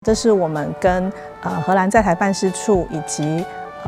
這是我們跟荷蘭在台辦事處以及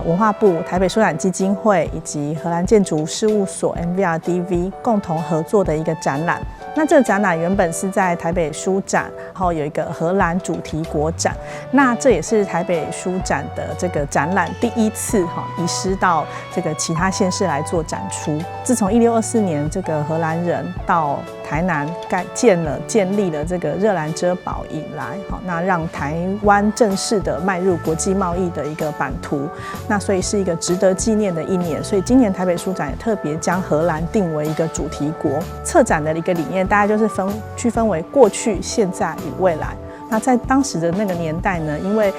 文化部台北書展基金會以及荷蘭建築事務所 MVRDV 共同合作的一個展覽。那這個展覽原本是在台北書展，然後有一個荷蘭主題國展。那這也是台北書展的這個展覽第一次哈移師到這個其他縣市來做展出。自從1624年這個荷蘭人到台南蓋建了建立了這個熱蘭遮堡以來，好，那讓台灣正式的邁入國際貿易的一個版圖。那所以是一個值得紀念的一年。所以今年台北書展也特別將荷蘭定為一個主題國。策展的一個理念，大概就是分區分為過去、現在與未來。那在當時的那個年代呢，因為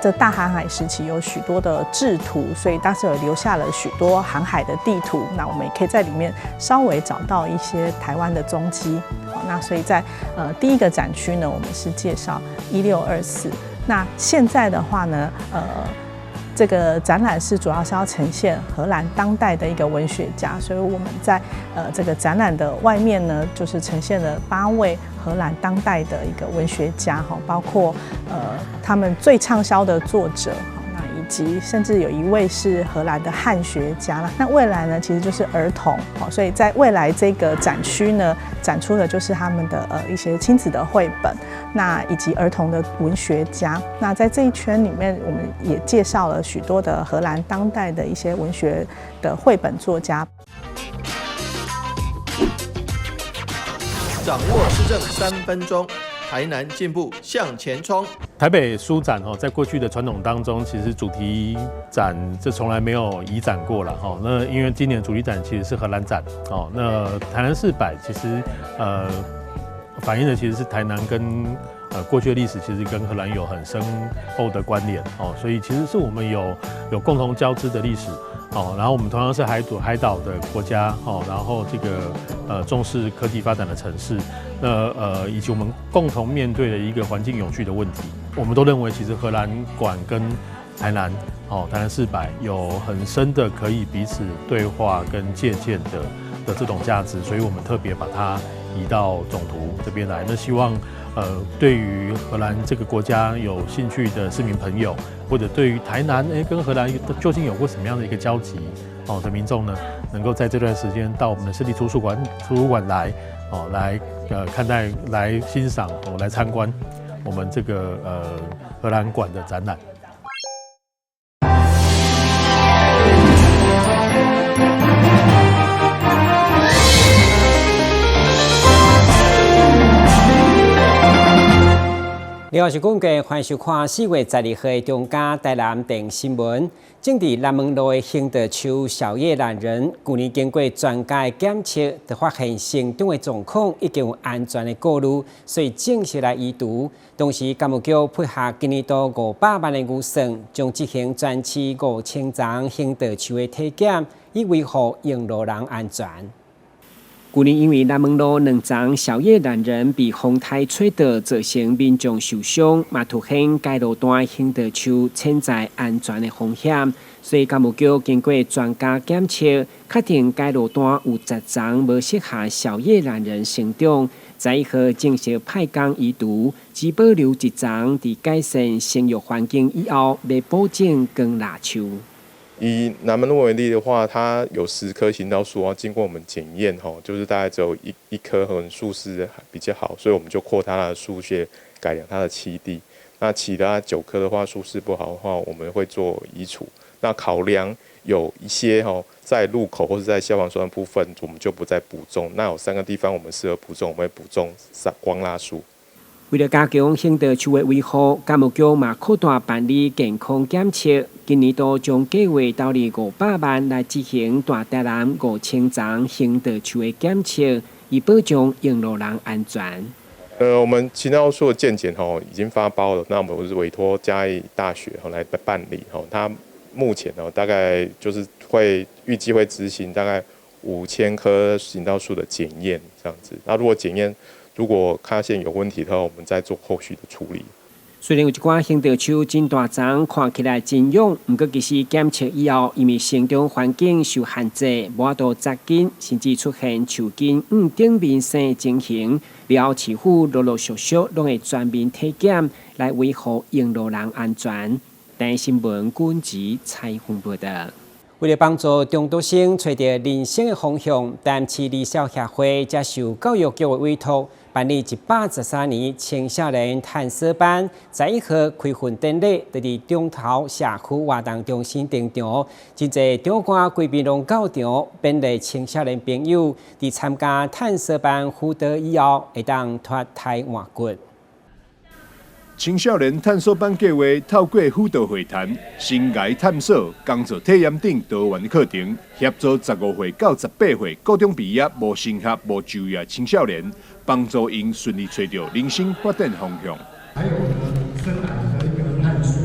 這大航海時期有許多的製圖，所以當時有留下了許多航海的地圖。那我們也可以在裡面稍微找到一些台灣的蹤跡。好，那所以在第一個展區呢，我們是介紹1624。那現在的話呢，這個展覽是主要是要呈現荷蘭當代的一個文學家，所以我們在這個展覽的外面呢，就是呈現了八位荷蘭當代的一個文學家，哈，包括他們最暢銷的作者，那以及甚至有一位是荷蘭的漢學家啦。那未來呢，其實就是兒童，所以在未來這個展區呢，展出的就是他們的一些親子的繪本，那以及兒童的文學家。那在這一圈裡面，我們也介紹了許多的荷蘭當代的一些文學的繪本作家。掌握市政3分鐘，台南進步向前衝。台北書展哦，在過去的傳統當中，其實主題展這從來沒有移展過了哈。那因為今年主題展其實是荷蘭展哦，那台南市擺其實反映的其實是台南跟過去的歷史其實跟荷蘭有很深厚的關聯哦，所以其實是我們有共同交織的歷史哦。然後我們同樣是海島的國家哦，然後這個重視科技發展的城市，那以及我們共同面對的一個環境永續的問題，我們都認為其實荷蘭館跟台南哦，台南市擺有很深的可以彼此對話跟借鑑的這種價值，所以我們特別把它移到總圖這邊來。那希望對於荷蘭這個國家有興趣的市民朋友，或者對於台南跟荷蘭究竟有過什麼樣的一個交集哦的民眾呢，能夠在這段時間到我們的市立圖書館來哦，來看待、來欣賞、哦來參觀我們這個荷蘭館的展覽。你好，我是龚杰，歡迎收看4月12號的中嘉台南電新聞。種佇南門路的行道樹小葉欖仁，舊年經過專家的檢測，就發現成長的狀況已經有安全的顧慮，所以正式來移除。同時，工務局配合今年度500萬的預算，將執行全市5000叢行道樹的體檢，以維護用路人安全。舊年因為南門路兩叢小葉欖仁被風颱吹倒，造成民眾受傷，嘛凸顯該路段行道樹潛在安全的風險，所以工務局經過專家檢測，確定該路段有10叢無適合小葉欖仁生長，11號正式派工移除，只保留一叢，佇改善生育環境以後，欲補種光蠟樹。以南門路為例的話，它有10棵行道樹啊，經過我們檢驗，吼，就是大概只有一棵可能樹勢比較好，所以我們就擴大它的樹穴，改良它的棲地。那其他9棵的話，樹勢不好的話，我們會做移除。那考量有一些吼，在路口或者在消防栓部分，我們就不再補種。那有三個地方我們適合補種，我們會補種光蠟樹。為了加強行道樹的維護，工務局嘛擴大辦理健康檢測。今年度將計劃投入500萬來執行大台南5000叢行道樹的檢測，以保障用路人安全。我們行道樹的健檢吼已經發包了，那我們是委託嘉義大學吼來辦理吼，它目前哦大概就是會預計會執行大概5000棵行道樹的檢驗這樣子。那如果檢驗如果發現有問題的話，我們再做後續的處理。雖然有一寡行道樹真大叢，看起來真勇，毋過其實檢測以後，因為成長環境受限制，無法度扎根，甚至出現樹根往頂面生的情形。了後市府陸陸續續攏會全面體檢，來維護用路人安全。台視新聞軍籍採訪報道。為了幫助中輟生揣著人生的方向，台南市兒少協會才受教育局的委託，辦理113年青少年探索班，11號開訓典禮，佇佇中頭社區活動中心登場，真濟長官貴賓攏到場，勉勵青少年朋友佇參加探索班輔導以後，會當脫胎換骨。青少年探索班計劃透過輔導會談、生涯探索、工作體驗等多元課程，協助15歲到18歲高中畢業無升學無就業的青少年，幫助𪜶順利揣著人生發展方向。還有呢，生涯的一個探索，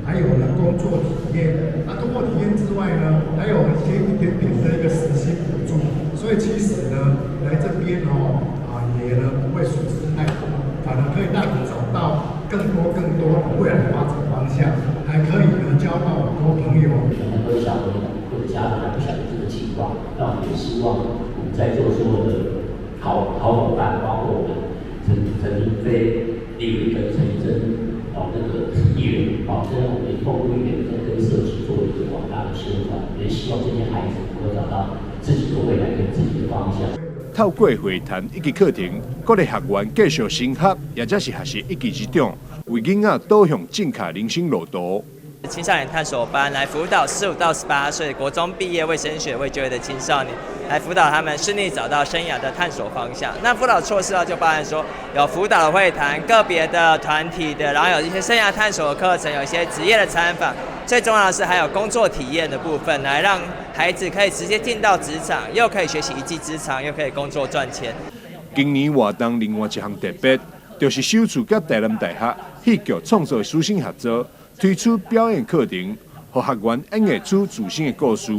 還有呢工作體驗。啊，通過體驗之外呢，還有一些一點點的一個時薪補助。所以其實呢，來這邊哦，啊，也呢不會損失太多，反而可以讓你找到更多更多的未來發展方向，還可以呢交到很多朋友。很多小朋友或者家長還不曉得這個情況，那我們也希望我們在座所有的好好夥伴，包括我們陳陳飛立委跟陳綺貞哦這個議員，哦，這樣我們也透過議員在跟社區做一個廣大的宣傳，也希望這些孩子能夠找到自己的未來跟自己的方向。透過會談以及課程，鼓勵學員繼續升學，或者是學習一技之長，為囡仔導向正確人生路途。青少年探索班來輔導15到18歲國中畢業未升學未就業的青少年，來輔導他們順利找到生涯的探索方向。那輔導措施呢，就包含說有輔導的會談、個別的團體的，然後有一些生涯探索的課程，有一些職業的參訪。最重要的是還有工作體驗的部分，來讓孩子可以直接進到職場，又可以學習一技之長，又可以工作賺錢。今年活動另外一項特別，就是首次佮台南大學戲劇創作師生合作，推出表演課程，予學員演繹出自身的故事。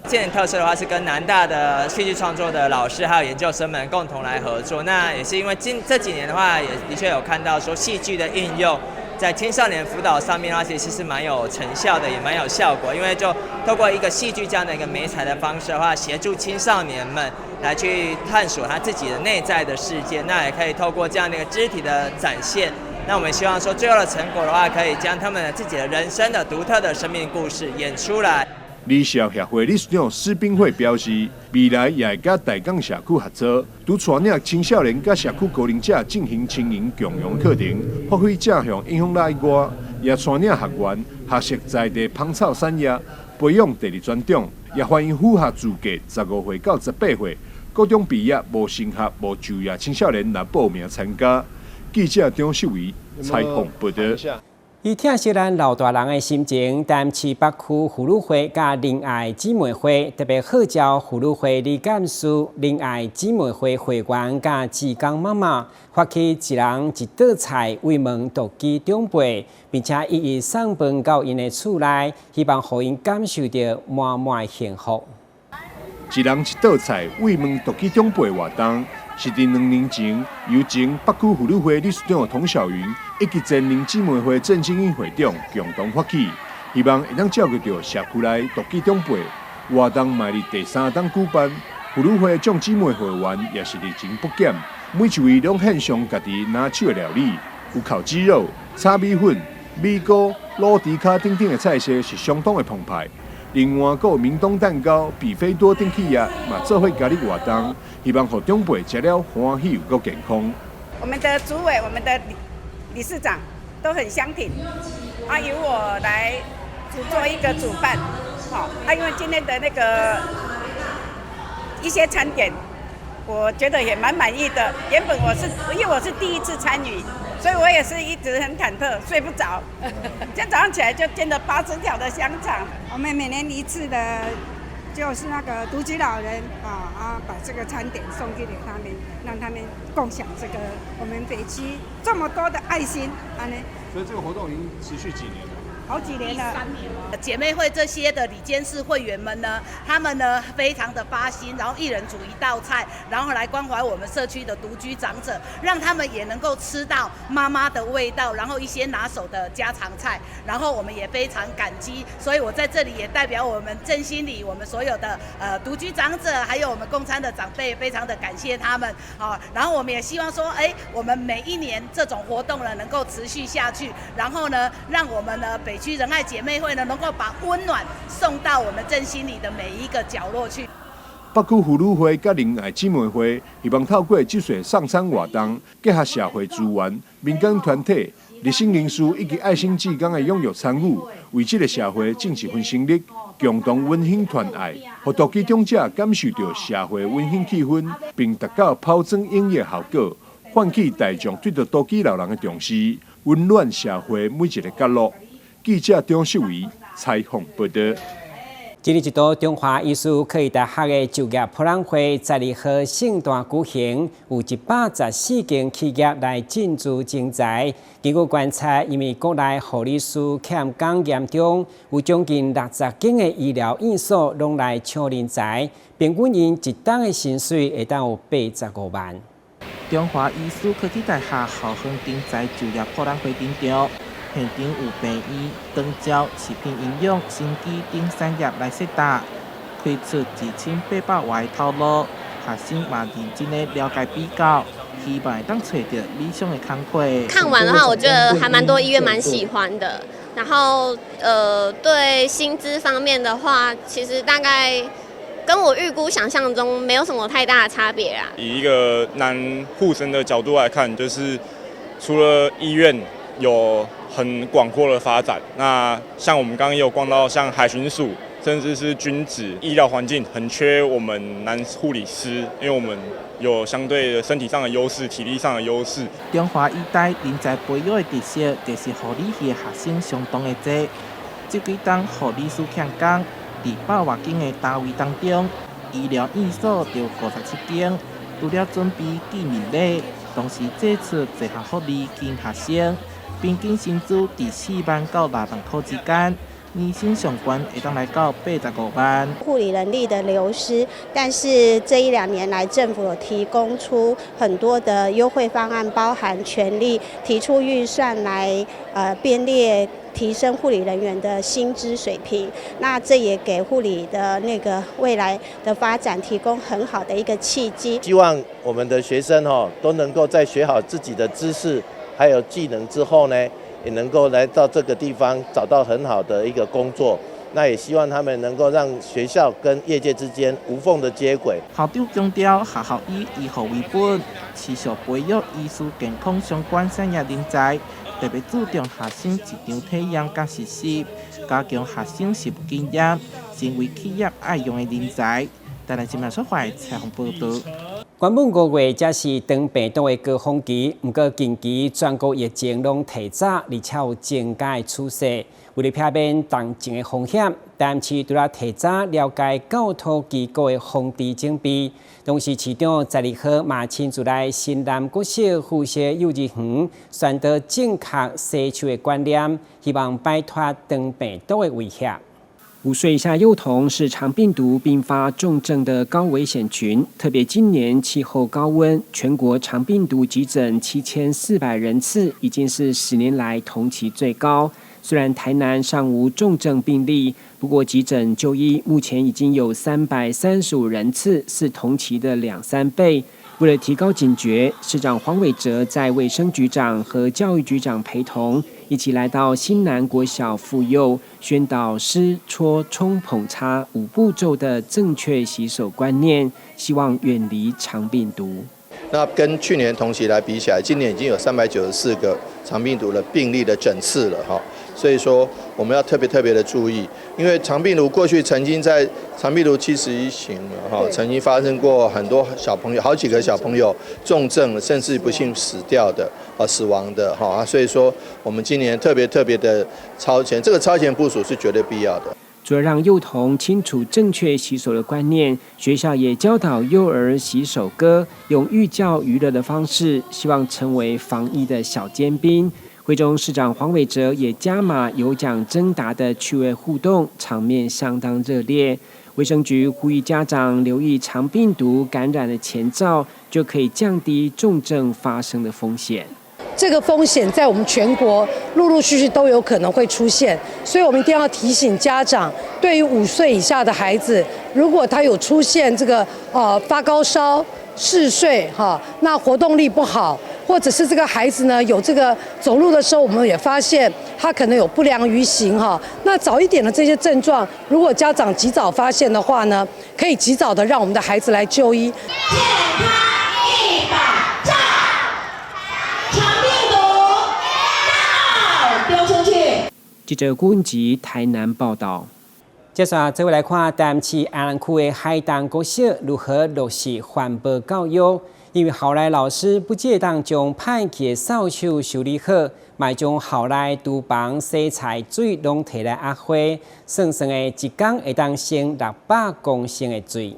今年特色的話是跟南大的戲劇創作的老師還有研究生們共同來合作。那也是因為近這幾年的話，也的確有看到說戲劇的應用在青少年輔導上面的話，其實是蠻有成效的，也蠻有效果。因為就透過一個戲劇這樣的一個媒材的方式的話，協助青少年們來去探索他自己的內在的世界。那也可以透過這樣的一個肢體的展現。那我們希望說，最後的成果的話，可以將他們自己的人生的獨特的生命故事演出來。兒少協會理事長施炳惠表示，未來也會佮大港社區合作，除帶領青少年佮社區高齡者進行青銀共融課程，發揮正向影響力以外，也帶領學員學習在地芳草產業，培養第二專長，也歡迎符合資格15歲到18歲高中畢業無升學無就業青少年來報名參加。記者張秀維採訪報道。以疼惜咱老大人的心情，台南市北區婦女會佮仁愛姊妹會特別號召婦女會理監事、仁愛姊妹會會員佮志工媽媽發起一人一道菜慰問獨居長輩，並且一一送飯到𪜶的厝內，希望予𪜶感受著滿滿的幸福。一人一道菜慰問獨居長輩活動，是佇2年前由前北區婦女會理事長童小雲以及前仁姊妹會鄭金英會長共同發起，希望會當照顧著社區內獨居長輩。活動嘛佇第三冬舉辦，婦女會眾姊妹會員也是熱情不減，每一位攏獻上家己拿手的料理，有烤雞肉、炒米粉、米糕、滷豬跤等等的菜色是相當的澎湃。另外，閣有明洞蛋糕、比菲多等企業嘛做伙加入活動，希望予長輩食了歡喜又閣健康。我們的主委、我們的理事長都很相挺，啊，由我來主做一個主辦，好，啊，因為今天的那個一些餐點，我覺得也蠻滿意的。原本我是因為我是第一次參與，所以我也是一直很忐忑，睡不着。今天早上起來就見了80條的香腸。我們每年一次的，就是那個獨居老人啊啊，把這個餐點送給他們，讓他們共享這個我們北區這麼多的愛心，按呢。所以這個活動已經持續幾年了？好幾年了。姐妹會這些的理監事會員們呢，他們呢非常的發心，然後一人煮一道菜，然後來關懷我們社區的獨居長者，讓他們也能夠吃到媽媽的味道，然後一些拿手的家常菜，然後我們也非常感激，所以我在這裡也代表我們正心里我們所有的獨居長者，還有我們共餐的長輩，非常的感謝他們啊。然後我們也希望說，哎，我們每一年這種活動呢能夠持續下去，然後呢，讓我們呢北區仁愛姐妹會呢能夠把溫暖送到我們正心里的每一個角落去。北區婦女會佮仁愛姊妹會希望透過這次送餐活動，結合社會資源、民間團體、熱心人士以及愛心志工的踴躍參與，為這个社會盡一份心力，共同溫馨傳愛，予獨居長者感受著社會溫馨氣氛，並達到拋磚引玉效果，喚起大眾對著獨居老人的重視，溫暖社會每一个角落。記者張秀儀採訪報導。今年一度中華醫師科技大學的就業博覽會12號盛大舉行，有114間企業來進駐徵才。根據觀察，因為國內護理師欠工嚴重，有將近60間的醫療院所攏來搶人才，平均𪜶一冬的薪水會當有85萬。中華醫師科技大學校園徵才就業博覽會登場。現場有病院、長照、食品營養、生技等產業來設搭，開出2800外的頭路，學生嘛認真的了解比較，希望會當揣著理想的工課。看完的話，我覺得還蠻多醫院蠻喜歡的。然後，對薪資方面的話，其實大概跟我預估想象中沒有什麼太大的差別啦。以一個男護生的角度來看，就是除了醫院有很廣闊的發展，那像我們剛剛也有逛到像海巡署，甚至是軍職醫療環境很缺我們男護理師，因為我們有相對的身體上的優勢、體力上的優勢。中華醫大人才培育的特色，就是護理系的學生相當的濟。這幾冬護理師欠工，佇百外間的單位當中，醫療院所就有57間，除了準備見面禮，同時祭出這項福利吸引學生。平均薪資佇4萬到6萬箍之間，年薪上懸會當來到85萬。護理人力的流失，但是這一兩年來，政府有提供出很多的優惠方案，包含全力提出預算來，編列提升護理人員的薪資水平。那這也給護理的那個未來的發展提供很好的一個契機。希望我們的學生都能夠在學好自己的知識還有技能之後呢，也能夠來到這個地方找到很好的一個工作。那也希望他們能夠讓學校跟業界之間無縫的接軌。校長強調，學校以醫護為本，持續培育醫師健康相關產業人才，特別注重學生職場體驗佮實習，加強學生實務經驗，成為企業愛用的人才。台南新聞所採訪報導。原本5月才是長病毒的高峰期，毋過近期全國疫情攏提早，而且有增加的趨勢。為了避免重症的風險，台南市除了提早了解教托機構的防治準備，同時市長12號嘛親自來新南國小附設幼兒園宣導正確洗手的觀念，希望擺脫腸病毒的威脅。5歲以下幼童是腸病毒併發重症的高危險群，特別今年氣候高溫，全國腸病毒急診7400人次，已經是10年來同期最高。雖然台南尚無重症病例，不過急診就醫目前已經有335人次，是同期的兩三倍。為了提高警覺，市長黃偉哲在衛生局長和教育局長陪同，一起來到新南國小附幼，宣導濕搓沖捧擦五步驟的正確洗手觀念，希望遠離腸病毒。那跟去年同期來比起來，今年已經有394個腸病毒的病例的診次了哈。所以說我們要特別特別的注意，因為腸病毒過去曾經在腸病毒71型哈，曾經發生過很多小朋友，好幾個小朋友重症甚至不幸死掉的啊，死亡的哈，所以說我們今年特別特別的超前，這個超前部署是絕對必要的。除了讓幼童清楚正確洗手的觀念，學校也教導幼兒洗手歌，用寓教於樂的方式，希望成為防疫的小尖兵。会中市長黃偉哲也加碼有獎徵答的趣味互動，場面相當熱烈。衛生局呼籲家長留意腸病毒感染的前兆，就可以降低重症發生的風險。這個風險在我們全國陸陸續續都有可能會出現，所以我們一定要提醒家長，對於5歲以下的孩子，如果他有出現這個發高燒、嗜睡哈，那活動力不好，或者是這個孩子呢有這個走路的時候，我們也發現他可能有不良於行哈。那早一點的這些症狀，如果家長及早發現的話呢，可以及早的讓我們的孩子來就醫。健康一把罩，腸病毒丟出去。記者郭文吉台南報道。接下來，這位來看台南市安南區的海東國小如何落實環保教育。因為校內老師不只會當將歹去的掃帚修理好，嘛會將校內廚房洗菜水攏提來壓花，算算的一工會當省600公升的水。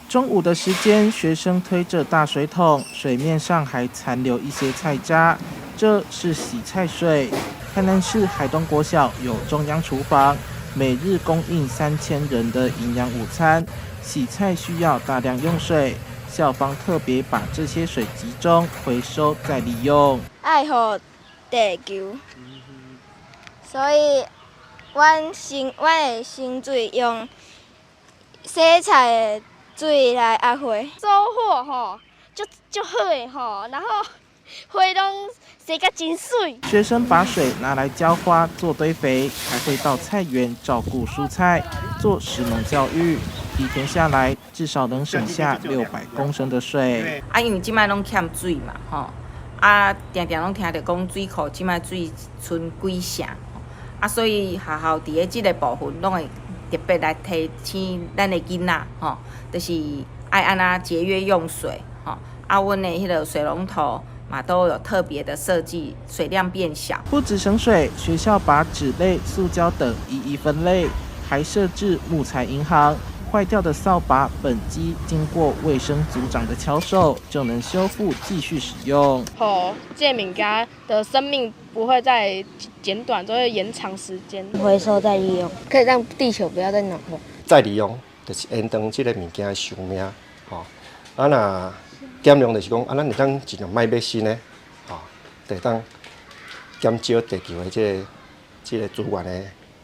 中午的時間，學生推着大水桶，水面上還殘留一些菜渣，這是洗菜水。台南市海東國小有中央廚房，每日供應3000人的營養午餐，洗菜需要大量用水。校方特別把這些水集中回收再利用。愛護地球，所以阮會省水，用洗菜的水來壓花。收穫吼，足好的吼，然後花攏生甲真媠。學生把水拿來澆花、做堆肥，還會到菜園照顧蔬菜，做食農教育。一天下來，至少能省下600公升的水。啊，因為這擺攏欠水嘛，吼，啊，定定攏聽著講水庫這擺水賰幾成，啊，所以學校佇咧這個部分攏會特別來提醒咱的囡仔，吼，就是愛按怎節約用水，吼，啊，阮的彼個水龍頭嘛都有特別的設計，水量變小。不止省水，學校把紙類、塑膠等一一分類，還設置木材銀行。壞掉的掃把、畚箕，經過衛生組長的巧手，就能修復，繼續使用。予這物件的生命不會再減短，都會延長時間。回收再利用，可以讓地球不要再暖化。再利用就是延長這個物件的壽命，吼。啊，若減量就是講，啊，咱會當盡量莫買新的，吼，就會當減少地球的這個資源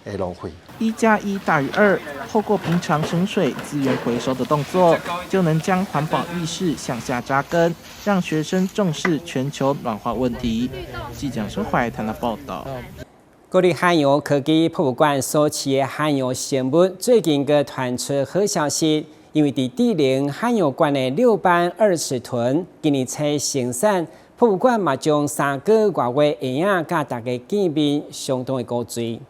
的浪費。 1加1大於2，透過平常省水、資源回收的動作，就能將環保意識向下扎根，讓學生重視全球暖化問題。記者蘇懷談的報道。國立海洋科技博物館所飼的海洋生物最近閣傳出好消息，因為佇智能海洋館的六斑二齒豚今年初生產，博物館嘛將3個外月會仔佮大家見面，相當的古錐。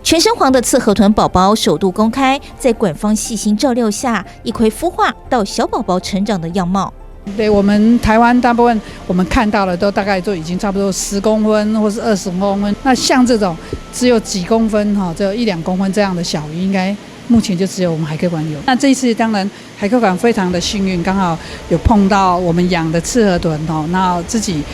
全身黃的刺河豚寶寶首度公開，在館方細心照料下，一窺孵化到小寶寶成長的樣貌。對我們台灣大部分我們看到的都大概都已經差不多10公分或是20公分。那像這種只有幾公分哈，只有一兩公分這樣的小魚，應該目前就只有我們海科館有。那這一次當然海科館非常的幸運，剛好有碰到我們養的刺河豚哦，那自己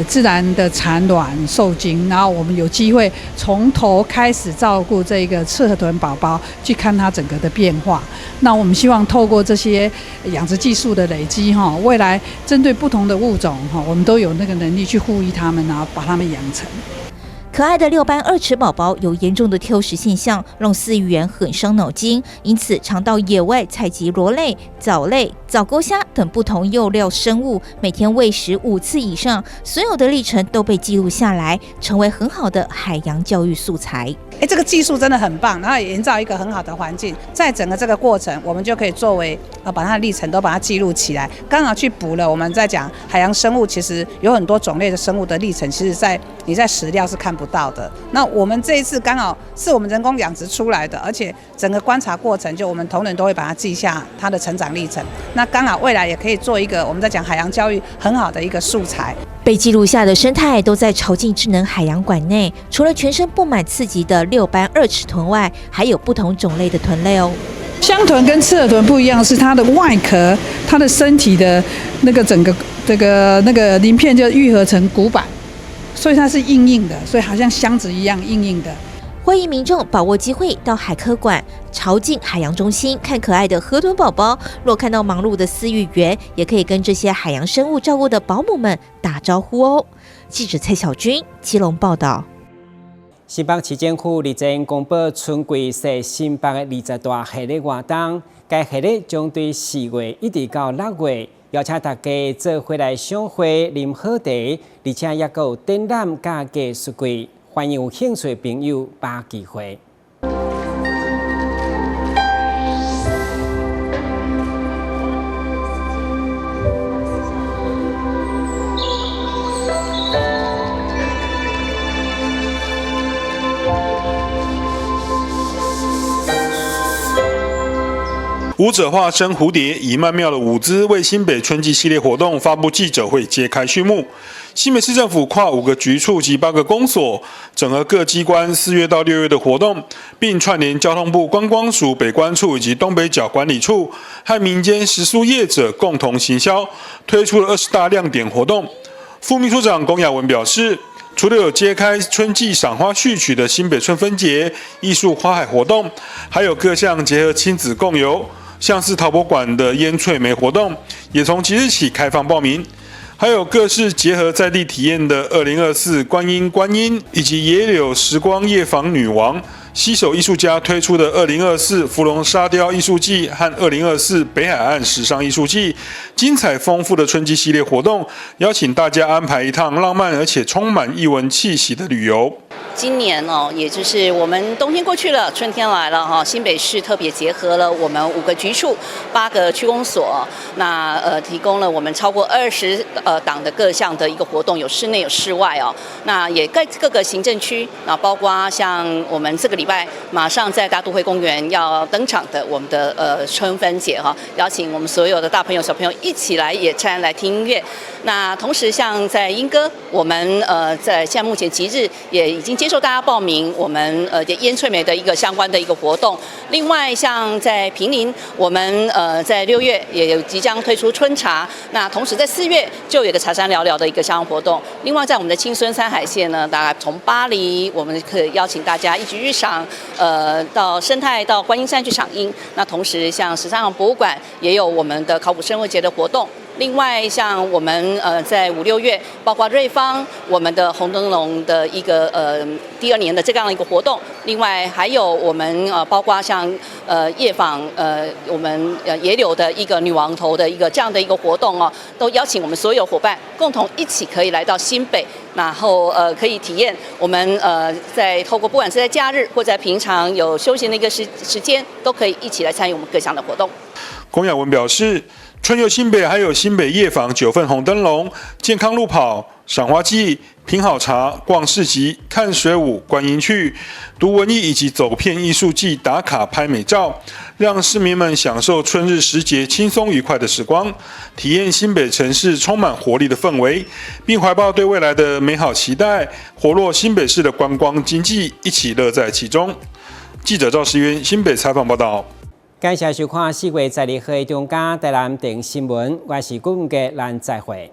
自然的產卵受精，然後我們有機會從頭開始照顧這個刺河豚寶寶，去看它整個的變化。那我們希望透過這些養殖技術的累積，哈，未來針對不同的物種，哈，我們都有那個能力去護育它們，然後把它們養成。可愛的六斑二齒寶寶有嚴重的挑食現象，讓飼育員很傷腦筋，因此常到野外採集螺類、藻類、藻溝蝦等不同誘料生物，每天餵食5次以上，所有的歷程都被記錄下來，成為很好的海洋教育素材。哎，這個技術真的很棒，然後也營造一個很好的環境，在整個這個過程，我們就可以作為把它的歷程都把它記錄起來，剛好去補了。我們在講海洋生物，其實有很多種類的生物的歷程，其實在你在史料是看不到的。那我們這一次剛好是我們人工養殖出來的，而且整個觀察過程，就我們同仁都會把它記下它的成長歷程。那剛好未來也可以做一個我們在講海洋教育很好的一個素材。被記錄下的生態都在潮境智能海洋館內，除了全身布滿刺棘的六斑二齒豚外，還有不同種類的豚類哦。香豚跟刺河豚不一樣，是它的外殼，它的身體的那個整個這個那個鱗片就愈合成骨板。所以它是硬硬的，所以好像箱子一樣硬硬的。歡迎民眾把握機會到海科館、潮境海洋中心看可愛的河豚寶寶。若看到忙碌的飼育員，也可以跟這些海洋生物照顧的保姆們打招呼哦。記者蔡小軍基隆報道。新北市政府日前公布春季踅新北的20大系列活動，該系列將對4月一直到6月，邀請大家做伙來賞花、啉好茶，而且猶閣有展覽佮藝術季，歡迎有興趣的朋友把握機會。舞者化身蝴蝶，以曼妙的舞姿為新北春季系列活動發布記者會揭開序幕。新北市政府跨5個局處及8個公所，整合各機關4月到6月的活動，並串聯交通部觀光署北關處以及東北角管理處和民間食宿業者共同行銷，推出了20大亮點活動。副秘書長龔雅文表示，除了有揭開春季賞花序曲的新北春分節藝術花海活動，還有各項結合親子共遊，像是陶博館的煙翠梅活動，也從即日起開放報名。還有各式結合在地體驗的2024觀音觀音，以及野柳時光夜訪女王，攜手藝術家推出的2024福隆沙雕藝術季和2024北海岸時尚藝術季，精彩豐富的春季系列活動，邀請大家安排一趟浪漫而且充滿藝文氣息的旅遊。今年哦，也就是我們冬天過去了，春天來了哈。新北市特別結合了我們5個局處、8個區公所，那提供了我們超過20檔的各項的一個活動，有室內有室外哦。那也各個行政區，那包括像我們這個禮拜馬上在大都會公園要登場的我們的春分節哈，邀請我們所有的大朋友小朋友一起來野餐來聽音樂。那同時像在鶯歌，我們在現在目前即日也已經接受大家報名我們煙翠梅的一個相關的一個活動。另外，像在坪林，我們在6月也有即將推出春茶。那同時在4月就有一個茶山聊聊的一個相關活動。另外，在我們的青森山海線呢，大概從巴黎，我們可以邀請大家一起去賞，到生態到觀音山去賞櫻。那同時，像13行博物館也有我們的考古生活節的活動。另外，像我們在5、6月，包括瑞芳我們的紅燈籠的一個第2年的這樣一個活動。另外，還有我們包括像夜訪我們野柳的一個女王頭的一個這樣的一個活動哦，都邀請我們所有夥伴共同一起可以來到新北，然後可以體驗我們在透過不管是在假日或在平常有休閒的一個時間，都可以一起來參與我們各項的活動。龔雅文表示，春遊新北還有新北夜訪9份紅燈籠、健康路跑、賞花季、品好茶、逛市集、看水舞、觀音趣、讀文藝以及走遍藝術季打卡拍美照，讓市民們享受春日時節輕鬆愉快的時光，體驗新北城市充滿活力的氛圍，並懷抱對未來的美好期待，活絡新北市的觀光經濟，一起樂在其中。記者趙世淵新北採訪報道。感謝收看4月12號的中嘉台南電新聞，我是郭文傑，咱再會。